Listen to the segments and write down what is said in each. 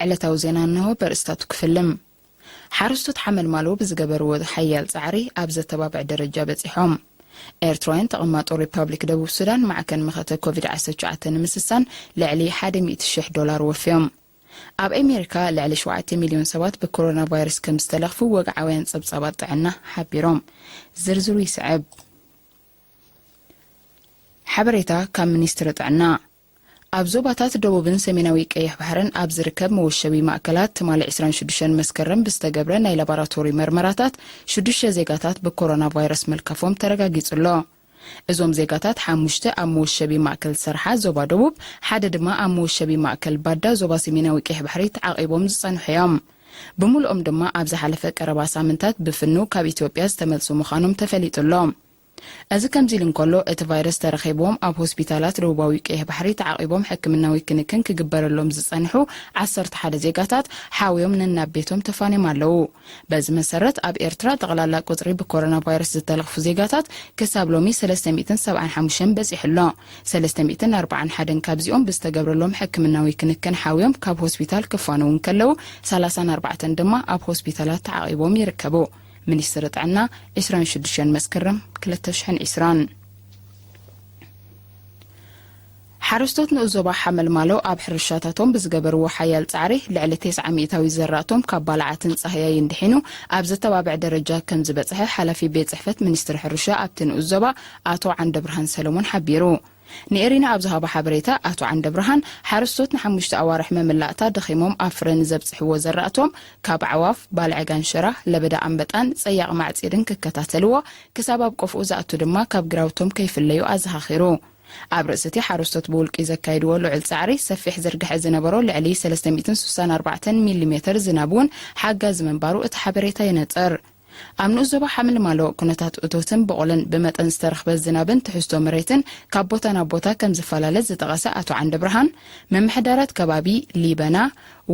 ዕለታዊ ዜና እንሆ በርእስታቱ ክፍልም። ሓረስቶት ሓመልማሎ ብዝገበርዎ ሓያል ጻዕሪ ኣብ ዘተባብዕ ደረጃ በጺሖም። ኤርትራውያን ተቐማጦ ሪፓብሊክ ደቡብ ሱዳን ማዕከን መኸተ ኮቪድ ዓሰርተ ትሽዓተ ንምስሳን ልዕሊ ሓደ ሚእቲ ሽሕ ዶላር ወፍዮም። ኣብ ኣሜሪካ ልዕሊ ሸውዓተ ሚልዮን ሰባት ብኮሮና ቫይረስ ከም ዝተለኽፉ ወግዓውያን ጸብጻባት ጥዕና ሓቢሮም። ዝርዝሩ ይስዕብ። ሓበሬታ ካብ ሚኒስትሪ ጥዕና። ኣብ ዞባታት ደቡብን ሰሜናዊ ቀይሕ ባሕርን ኣብ ዝርከብ መወሸቢ ማእከላት ትማሊ ዕስራን ሽዱሽተን መስከረም ብዝተገብረ ናይ ላቦራቶሪ መርመራታት ሽዱሽተ ዜጋታት ብኮሮና ቫይረስ ምልካፎም ተረጋጊጹ ኣሎ። እዞም ዜጋታት ሓሙሽተ ኣብ መወሸቢ ማእከል ሰርሓ ዞባ ደቡብ፣ ሓደ ድማ ኣብ መወሸቢ ማእከል ባዳ ዞባ ሰሜናዊ ቀይሕ ባሕሪ ተዓቒቦም ዝጸንሑ እዮም። ብምልኦም ድማ ኣብ ዝሓለፈ ቀረባ ሳምንታት ብፍኑ ካብ ኢትዮጵያ ዝተመልሱ ምዃኖም ተፈሊጡ ኣሎ። እዚ ከምዚ ኢሉ እንከሎ፣ እቲ ቫይረስ ተረኺብዎም ኣብ ሆስፒታላት ደቡባዊ ቀይሕ ባሕሪ ተዓቒቦም ሕክምናዊ ክንክን ክግበረሎም ዝጸንሑ ዓሰርተ ሓደ ዜጋታት ሓውዮም ነናብ ቤቶም ተፋንዮም ኣለዉ። በዚ መሰረት፣ ኣብ ኤርትራ ጠቕላላ ቁጽሪ ብኮሮና ቫይረስ ዝተለኽፉ ዜጋታት ክሳብ ሎሚ ሰለስተ ሚእትን ሰብዓን ሓሙሽተን በጺሑ ኣሎ። ሰለስተ ሚእትን ኣርባዓን ሓደን ካብዚኦም ብዝተገብረሎም ሕክምናዊ ክንክን ሓውዮም ካብ ሆስፒታል ክፋነዉ እንከለዉ፣ ሰላሳን ኣርባዕተን ድማ ኣብ ሆስፒታላት ተዓቒቦም ይርከቡ። ሚኒስትሪ ጥዕና፣ ዕስራን ሽዱሽተን መስከረም ክልተ ሽሕን ዕስራን። ሓረስቶት ንኡስ ዞባ ሓመልማሎ ኣብ ሕርሻታቶም ብዝገበርዎ ሓያል ጻዕሪ፣ ልዕሊ ተስዓ ሚእታዊት ዘራእቶም ካብ ባልዓትን ጻህያይን ድሒኑ ኣብ ዘተባብዕ ደረጃ ከም ዝበጽሐ ሓላፊ ቤት ጽሕፈት ሚኒስትሪ ሕርሻ ኣብቲ ንኡስ ዞባ ኣቶ ዓንደብርሃን ሰለሞን ሓቢሩ። ንኤሪና ኣብ ዝሃቦ ሓበሬታ፣ ኣቶ ዓንደብርሃን፣ ሓረስቶት ንሓሙሽተ ኣዋርሕ መመላእታ ደኺሞም ኣብ ፍረ ንዘብጽሕዎ ዘራእቶም፣ ካብ ኣዕዋፍ፣ ባልዕ ጋንሸራ፣ ለበዳ ኣንበጣን ጸያቕ ማዕጺድን ክከታተልዎ፣ ክሳብ ኣብ ቆፍኡ ዝኣቱ ድማ ካብ ግራውቶም ከይፍለዩ ኣዘኻኺሩ። ኣብ ርእሲ እቲ ሓረስቶት ብውልቂ ዘካይድዎ ልዑል ጻዕሪ፣ ሰፊሕ ዝርግሐ ዝነበሮ ልዕሊ ሰለስተ ሚእትን ስሳን ኣርባዕተን ሚሊ ሜተር ዝናብ እውን ሓጋዚ ምንባሩ እቲ ሓበሬታ የነጽር። ኣብ ንኡስ ዞባ ሓመልማሎ፣ ኩነታት እቶትን ብቑልን ብመጠን ዝተረኽበ ዝናብን ትሕዝቶ መሬትን ካብ ቦታ ናብ ቦታ ከም ዝፈላለ ዝጠቐሰ ኣቶ ዓንደብርሃን፣ ምምሕዳራት ከባቢ ሊበና፣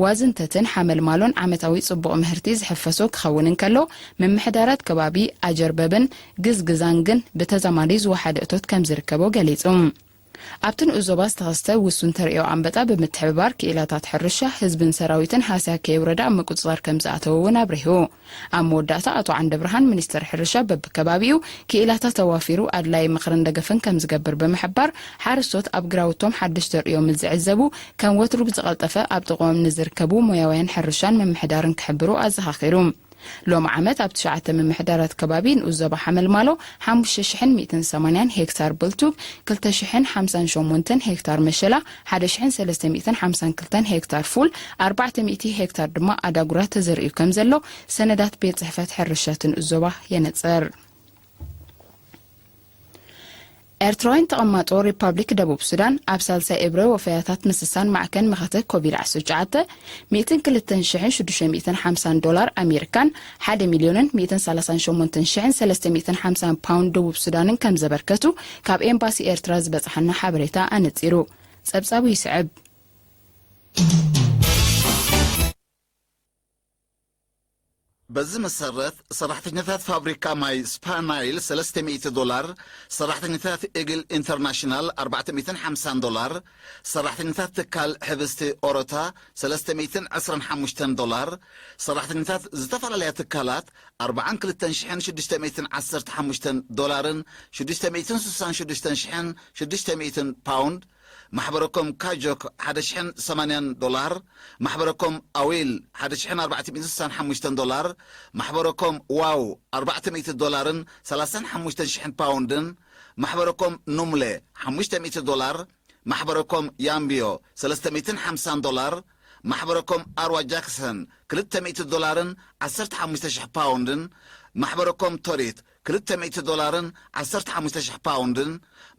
ዋዝንተትን ሓመልማሎን ዓመታዊ ጽቡቕ ምህርቲ ዝሕፈሶ ክኸውን እንከሎ፣ ምምሕዳራት ከባቢ ኣጀርበብን ግዝግዛን ግን ብተዛማዲ ዝወሓደ እቶት ከም ዝርከቦ ገሊጹ። ኣብቲ ንኡስ ዞባ ዝተኸስተ ውሱን ተርእዮ ኣንበጣ ብምትሕብባር ክኢላታት ሕርሻ፣ ህዝብን ሰራዊትን ሃስያ ከየውረደ ኣብ ምቁጽጻር ከም ዝኣተወ እውን ኣብሪሁ። ኣብ መወዳእታ ኣቶ ዓንደብርሃን፣ ሚኒስተር ሕርሻ በብከባቢኡ ክኢላታት ኣዋፊሩ ኣድላዪ ምኽርን ደገፍን ከም ዝገብር ብምሕባር፣ ሓረስቶት ኣብ ግራውቶም ሓድሽ ተርእዮ ምስ ዝዕዘቡ፣ ከም ወትሩ ብዝቐልጠፈ ኣብ ጥቕኦም ንዝርከቡ ሞያውያን ሕርሻን ምምሕዳርን ክሕብሩ ኣዘኻኺሩ። ሎሚ ዓመት ኣብ ትሽዓተ ምምሕዳራት ከባቢ ንኡስ ዞባ ሓመልማሎ ሓሙሽተ ሽሕን ሚእትን ሰማንያን ሄክታር ብልቱግ፣ ክልተ ሽሕን ሓምሳን ሸሞንተን ሄክታር መሸላ፣ ሓደ ሽሕን ሰለስተ ሚእትን ሓምሳን ክልተን ሄክታር ፉል፣ ኣርባዕተ ሚእቲ ሄክታር ድማ ኣዳጉራ ተዘሪኡ ከም ዘሎ ሰነዳት ቤት ጽሕፈት ሕርሻ እቲ ንኡስ ዞባ የነጽር። ኤርትራውያን ተቐማጦ ሪፓብሊክ ደቡብ ሱዳን ኣብ ሳልሳይ እብረ ወፈያታት ምስሳን ማዕከን መኸተ ኮቪድ ዓሰርተ ትሽዓተ፣ ሚእትን ክልተን ሽሕን ሽዱሽተ ሚእትን ሓምሳን ዶላር ኣሜሪካን ሓደ ሚልዮንን ሚእትን ሰላሳን ሸሞንተን ሽሕን ሰለስተ ሚእትን ሓምሳን ፓውንድ ደቡብ ሱዳንን ከም ዘበርከቱ ካብ ኤምባሲ ኤርትራ ዝበጽሓና ሓበሬታ ኣነጺሩ። ጸብጻቡ ይስዕብ። በዚ መሰረት፣ ሰራሕተኛታት ፋብሪካ ማይ ስፓናይል ሰለስተ ሚእቲ ዶላር፣ ሰራሕተኛታት ኢግል ኢንተርናሽናል ኣርባዕተ ሚእትን ሓምሳን ዶላር፣ ሰራሕተኛታት ትካል ሕብስቲ ኦሮታ ሰለስተ ሚእትን ዕስራን ሓሙሽተን ዶላር፣ ሰራሕተኛታት ዝተፈላለያ ትካላት ኣርባዓን ክልተን ሽሕን ሽዱሽተ ሚእትን ዓሰርተ ሓሙሽተን ዶላርን ሽዱሽተ ሚእትን ስሳን ሽዱሽተን ሽሕን ሽዱሽተ ሚእትን ፓውንድ፣ ማሕበረኮም ካጆክ ሓደ ሽሕን ሰማንያን ዶላር፣ ማሕበረኮም ኣዊል ሓደ ሽሕን ኣርባዕተ ሚእትን ስሳን ሓሙሽተን ዶላር፣ ማሕበረኮም ዋው ኣርባዕተ ሚእቲ ዶላርን ሰላሳን ሓሙሽተን ሽሕን ፓውንድን፣ ማሕበረኮም ኑምለ ሓሙሽተ ሚእቲ ዶላር፣ ማሕበረኮም ያምብዮ ሰለስተ ሚእትን ሓምሳን ዶላር፣ ማሕበረኮም ኣርዋ ጃክሰን ክልተ ሚእቲ ዶላርን ዓሰርተ ሓሙሽተ ሽሕ ፓውንድን፣ ማሕበረኮም ቶሪት ክልተ ሚእቲ ዶላርን ዓሰርተ ሓሙሽተ ሽሕ ፓውንድን፣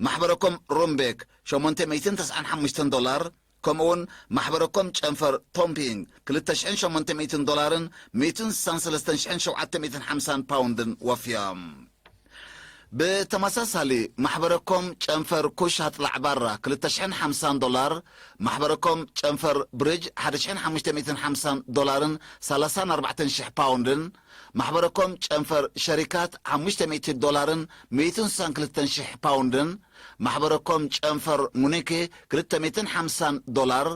ማሕበረኮም ሩምቤክ ሸሞንተ ሚእትን ተስዓን ሓሙሽተን ዶላር፣ ከምኡውን ማሕበረኮም ጨንፈር ቶምፒንግ ክልተ ሽሕን ሸሞንተ ሚእትን ዶላርን ሚእትን ስሳን ሰለስተን ሽሕን ሸውዓተ ሚእትን ሓምሳን ፓውንድን ወፍዮም። ብተመሳሳሊ፣ ማሕበረኮም ጨንፈር ኩሽ ኣጥላዕ ባራ ክልተ ሽሕን ሓምሳን ዶላር፣ ማሕበረኮም ጨንፈር ብሪጅ ሓደ ሽሕን ሓሙሽተ ሚእትን ሓምሳን ዶላርን ሰላሳን ኣርባዕተን ሽሕ ፓውንድን፣ ማሕበረኮም ጨንፈር ሸሪካት ሓሙሽተ ሚእቲ ዶላርን ሚእትን ስሳን ክልተን ሽሕ ፓውንድን፣ ማሕበረኮም ጨንፈር ሙኒኪ ክልተ ሚእትን ሓምሳን ዶላር፣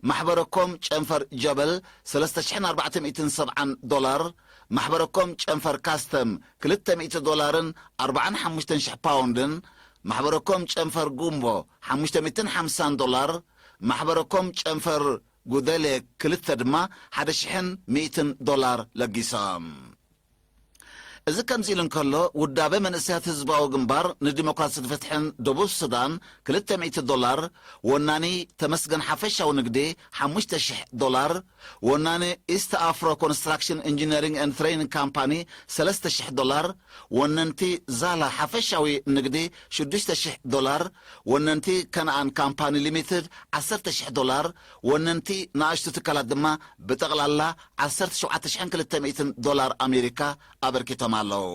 ማሕበረኮም ጨንፈር ጀበል ሰለስተ ሽሕን ኣርባዕተ ሚእትን ሰብዓን ዶላር፣ ማሕበረኮም ጨንፈር ካስተም ክልተ ሚእቲ ዶላርን ኣርባዓን ሓሙሽተን ሽሕ ፓውንድን፣ ማሕበረኮም ጨንፈር ጉምቦ ሓሙሽተ ሚእትን ሓምሳን ዶላር፣ ማሕበረኮም ጨንፈር ጉደሌ ክልተ ድማ ሓደ ሽሕን ሚእትን ዶላር ለጊሶም። እዚ ከምዚ ኢሉ እንከሎ፣ ውዳበ መንእሰያት ህዝባዊ ግንባር ንዲሞክራስን ፍትሕን ደቡብ ሱዳን ክልተ ሚእቲ ዶላር፣ ወናኒ ተመስገን ሓፈሻዊ ንግዲ ሓሙሽተ ሽሕ ዶላር፣ ወናኒ ኢስት ኣፍሮ ኮንስትራክሽን ኢንጂነሪንግ ኤንድ ትሬኒንግ ካምፓኒ ሰለስተ ሽሕ ዶላር፣ ወነንቲ ዛላ ሓፈሻዊ ንግዲ ሽዱሽተ ሽሕ ዶላር፣ ወነንቲ ከነኣን ካምፓኒ ሊሚትድ ዓሰርተ ሽሕ ዶላር፣ ወነንቲ ንኣሽቱ ትካላት ድማ ብጠቕላላ ዓሰርተ ሸውዓተ ሽሕን ክልተ ሚእትን ዶላር ኣሜሪካ ኣበርኪቶም ኣለዉ።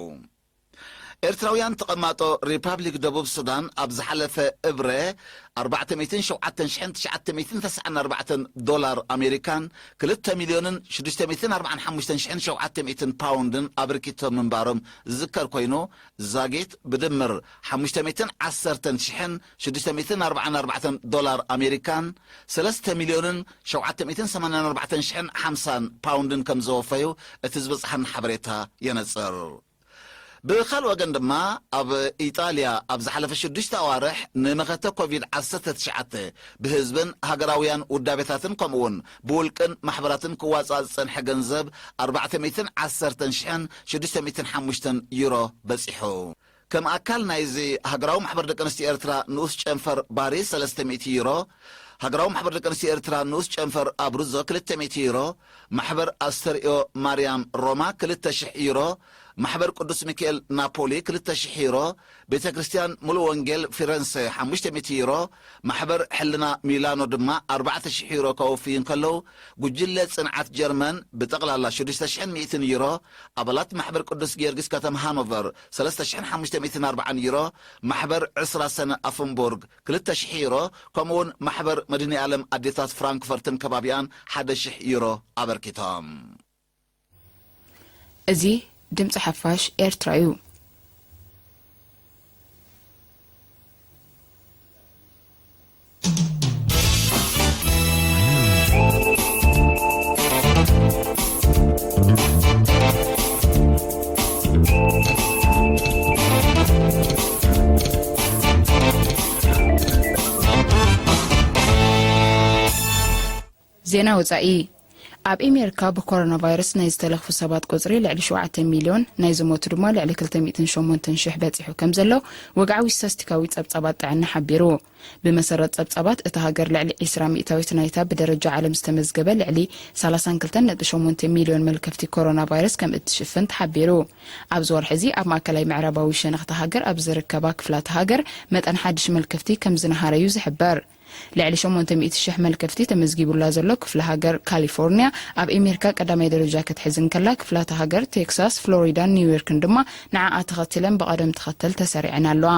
ኤርትራውያን ተቐማጦ ሪፓብሊክ ደቡብ ሱዳን ኣብ ዝሓለፈ እብረ ኣርባዕተ ሚእትን ሸውዓተን ሽሕን ትሽዓተ ሚእትን ተስዓን ኣርባዕተን ዶላር ኣሜሪካን ክልተ ሚልዮንን ሽዱሽተ ሚእትን ኣርባዓን ሓሙሽተን ሽሕን ሸውዓተ ሚእትን ፓውንድን ኣበርኪቶም ምንባሮም ዝዝከር ኮይኑ፣ ዛጊት ብድምር ሓሙሽተ ሚእትን ዓሰርተን ሽሕን ሽዱሽተ ሚእትን ኣርባዓን ኣርባዕተን ዶላር ኣሜሪካን ሰለስተ ሚልዮንን ሸውዓተ ሚእትን ሰማንያን ኣርባዕተን ሽሕን ሓምሳን ፓውንድን ከም ዘወፈዩ እቲ ዝበጽሓና ሓበሬታ የነጽር። ብኻልእ ወገን ድማ፣ ኣብ ኢጣልያ ኣብ ዝሓለፈ ሽዱሽተ ኣዋርሕ ንመኸተ ኮቪድ ዓሰርተ ትሽዓተ ብህዝብን ሃገራውያን ውዳቤታትን ከምኡውን ብውልቅን ማሕበራትን ክዋጻእ ዝጸንሐ ገንዘብ ኣርባዕተ ሚእትን ዓሰርተን ሽሕን ሽዱሽተ ሚእትን ሓሙሽተን ዩሮ በጺሑ። ከም ኣካል ናይዚ ሃገራዊ ማሕበር ደቂ ኣንስትዮ ኤርትራ ንኡስ ጨንፈር ባሪ ሰለስተ ሚእቲ ዩሮ፣ ሃገራዊ ማሕበር ደቂ ኣንስትዮ ኤርትራ ንኡስ ጨንፈር ኣብሩዞ ክልተ ሚእቲ ዩሮ፣ ማሕበር ኣስተርእዮ ማርያም ሮማ ክልተ ሽሕ ዩሮ፣ ማሕበር ቅዱስ ሚካኤል ናፖሊ ክልተ ሽሕ ዩሮ፣ ቤተ ክርስቲያን ሙሉ ወንጌል ፊረንሰ ሓሙሽተ ሚእቲ ዩሮ፣ ማሕበር ሕልና ሚላኖ ድማ ኣርባዕተ ሽሕ ዩሮ ከወፍዩ እንከለዉ፣ ጉጅለ ጽንዓት ጀርመን ብጠቕላላ ሽዱሽተ ሽሕን ሚእትን ዩሮ፣ ኣባላት ማሕበር ቅዱስ ጊዮርጊስ ከተማ ሃኖቨር ሰለስተ ሽሕን ሓሙሽተ ሚእትን ኣርባዓን ዩሮ፣ ማሕበር ዕስራ ሰነ ኣፍንቡርግ ክልተ ሽሕ ዩሮ፣ ከምኡውን ማሕበር መድኃኔ ዓለም ኣዴታት ፍራንክፈርትን ከባቢኣን ሓደ ሽሕ ዩሮ ኣበርኪቶም። እዚ ድምጺ ሓፋሽ ኤርትራ እዩ። ዜና ወጻኢ። ኣብ ኣሜሪካ ብኮሮና ቫይረስ ናይ ዝተለኽፉ ሰባት ቁጽሪ ልዕሊ ሸውዓተ ሚልዮን፣ ናይ ዝሞቱ ድማ ልዕሊ ክልተ ሚእትን ሸሞንተን ሽሕ በጺሑ ከም ዘሎ ወግዓዊ ስታስቲካዊ ጸብጻባት ጥዕና ሓቢሩ። ብመሰረት ጸብጻባት እታ ሃገር፣ ልዕሊ ዕስራ ሚእታዊት ናይታ ብደረጃ ዓለም ዝተመዝገበ ልዕሊ ሰላሳን ክልተን ነጥቢ ሸሞንተ ሚልዮን መልከፍቲ ኮሮና ቫይረስ ከም እትሽፍን ተሓቢሩ። ኣብዚ ወርሒ እዚ ኣብ ማእከላይ ምዕራባዊ ሸነኽ እታ ሃገር ኣብ ዝርከባ ክፍላተ ሃገር መጠን ሓድሽ መልከፍቲ ከም ዝነሃረ እዩ ዝሕበር። ልዕሊ ሸሞንተ ሚእቲ ሽሕ መልከፍቲ ተመዝጊቡላ ዘሎ ክፍለ ሃገር ካሊፎርኒያ ኣብ ኣሜሪካ ቀዳማይ ደረጃ ክትሕዝ እንከላ፣ ክፍላተ ሃገር ቴክሳስ፣ ፍሎሪዳን ኒውዮርክን ድማ ንዓኣ ተኸቲለን ብቐደም ተኸተል ተሰሪዐን ኣለዋ።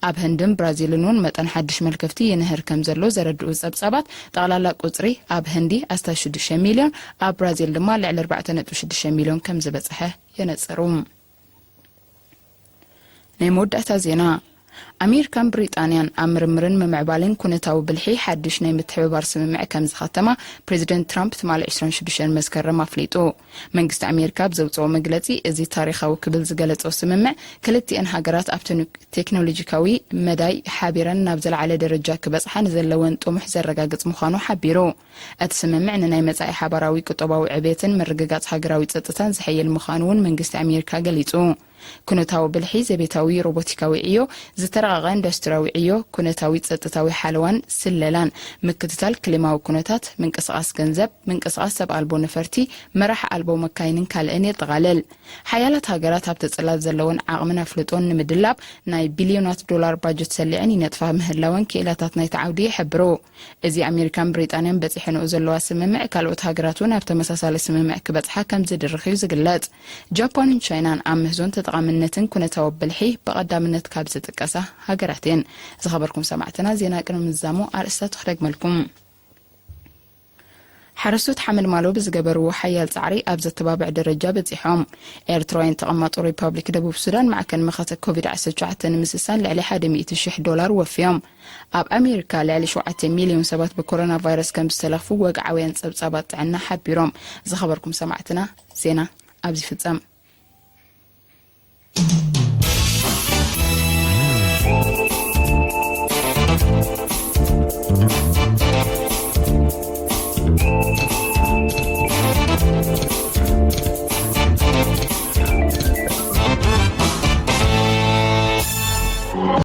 ኣብ ህንድን ብራዚልን እውን መጠን ሓድሽ መልከፍቲ ይንህር ከም ዘሎ ዘረድኡ ጸብጻባት፣ ጠቕላላ ቁጽሪ ኣብ ህንዲ ኣስታት ሽዱሽተ ሚልዮን፣ ኣብ ብራዚል ድማ ልዕሊ ኣርባዕተ ነጥቢ ሽዱሽተ ሚልዮን ከም ዝበጽሐ የነጽሩ። ናይ መወዳእታ ዜና። ኣሜሪካን ብሪጣንያን ኣብ ምርምርን ምምዕባልን ኩነታዊ ብልሒ ሓድሽ ናይ ምትሕብባር ስምምዕ ከም ዝኸተማ ፕሬዚደንት ትራምፕ ትማሊ ዕስራን ሽዱሽተን መስከረም ኣፍሊጡ። መንግስቲ ኣሜሪካ ኣብ ዘውፅኦ መግለፂ፣ እዚ ታሪኻዊ ክብል ዝገለፆ ስምምዕ ክልቲአን ሃገራት ኣብቲ ቴክኖሎጂካዊ መዳይ ሓቢረን ናብ ዝለዓለ ደረጃ ክበፅሓ ንዘለወን ጥሙሕ ዘረጋግፅ ምዃኑ ሓቢሩ። እቲ ስምምዕ ንናይ መጻኢ ሓባራዊ ቁጠባዊ ዕቤትን ምርግጋጽ ሃገራዊ ጸጥታን ዘሐይል ምዃኑ እውን መንግስቲ ኣሜሪካ ገሊጹ። ኩነታዊ ብልሒ፣ ዘቤታዊ ሮቦቲካዊ ዕዮ፣ ዝተረቐቐ ኢንዱስትሪያዊ ዕዮ፣ ኩነታዊ ጸጥታዊ ሓለዋን ስለላን፣ ምክትታል ክሊማዊ ኩነታት፣ ምንቅስቓስ ገንዘብ፣ ምንቅስቓስ ሰብ ኣልቦ ነፈርቲ፣ መራሕ ኣልቦ መካይንን ካልእን የጠቓልል። ሓያላት ሃገራት ኣብቲ ጽላት ዘለወን ዓቕምን ኣፍልጦን ንምድላብ ናይ ቢልዮናት ዶላር ባጀት ሰሊዐን ይነጥፋ ምህላወን ክኢላታት ናይቲ ዓውዲ ይሕብሩ። እዚ ኣሜሪካን ብሪጣንያን በጺሐንኦ ዘለዋ ስምምዕ፣ ካልኦት ሃገራት እውን ኣብ ተመሳሳሊ ስምምዕ ክበጽሓ ከም ዝድርኽ እዩ ዝግለጽ። ጃፓንን ቻይናን ኣብ ምህዞን ተጠቓምነትን ኩነታዊ ብልሒ ብቐዳምነት ካብ ዝጥቀሳ ሃገራት እየን። ዝኸበርኩም ሰማዕትና፣ ዜና ቅድሚ ምዛሙ ኣርእስታቱ ክደግመልኩም። ሓረስቶት ሓመድ ማሎ ብዝገበርዎ ሓያል ጻዕሪ ኣብ ዘተባብዕ ደረጃ በጺሖም። ኤርትራውያን ተቐማጦ ሪፓብሊክ ደቡብ ሱዳን ማዕከን መኸተ ኮቪድ ዓሰርተ ሸውዓተ ንምስሳን ልዕሊ ሓደ ሚእቲ ሽሕ ዶላር ወፍዮም። ኣብ ኣሜሪካ ልዕሊ ሸውዓተ ሚልዮን ሰባት ብኮሮና ቫይረስ ከም ዝተለኽፉ ወግዓውያን ጸብጻባት ጥዕና ሓቢሮም። ዝኸበርኩም ሰማዕትና፣ ዜና ኣብዚ ፍጸም።